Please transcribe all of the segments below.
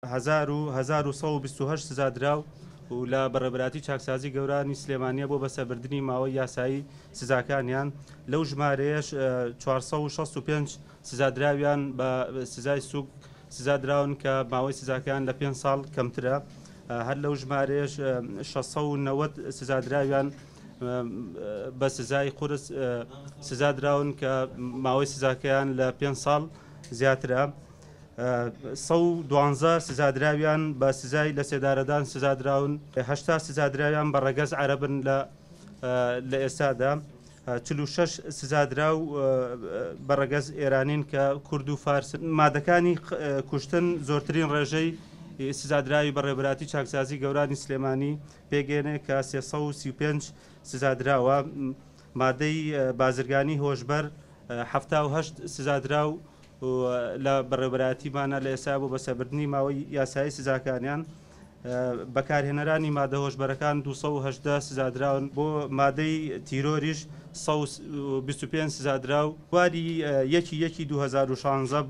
1128 سزادراو و لە بەڕێوەبەرایەتی چاکسازی گەورانی سلێمانییە بۆ بەسەربردنی ماوەی یاسایی سزاکانیان، لەو ژمارەیەش 465 سزادراویان بە سزای سوک سزادراون کە ماوەی سزاکەیان لە پێنج ساڵ کەمترە، هەر لەو ژمارەیەش 690 سزادراویان بە سزای قورس سزادراون کە ماوەی سزاکەیان لە پێنج ساڵ زیاترە. 112 سزادراویان بە سزای لەسێدارەدان سزادراون، 80 سزادراویان بە ڕەگەز عەرەبن لە لە ئێستادا 46 سزادراو بە ڕەگەز ئێرانین کە کورد و فارسن. مادەکانی کوشتن زۆرترین ڕێژەی سزادراوی بەڕێوەبەرایەتی چاکسازی گەورانی سلێمانی پێگەیەنێ کە 335 سزادراوە. مادەی بازرگانی هۆشبەر 78 سزادراو لە بەڕێوەبەرایەتیمانە لە ئێستا بۆ بەسەربردنی ماوەی یاسایی سزاکانیان. بەکارهێنەرانی مادە هۆشبەرەکان 218 سزادراون، بۆ مادەی تیرۆریش 125 سزادراو. واری یەکی یەکی 2016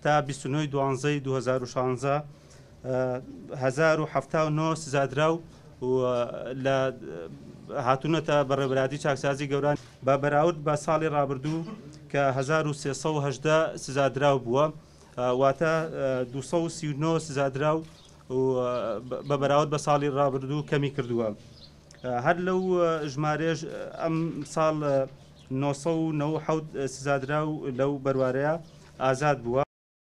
تا 29 دوانزەی 2016 1079 سزادراو لە هاتوونەتە بەڕێوەبەرایەتی چاکسازی گەوران بە بەراورد بە ساڵی ڕابردوو کە 1318 سزادراو بووە، واتە 239 سزادراو بە بەراورد بە ساڵی ڕابردوو کەمی کردووە. هەر لەو ژمارەیەش ئەم ساڵ 997 سزادراو لەو بەروارەیە ئازاد بووە.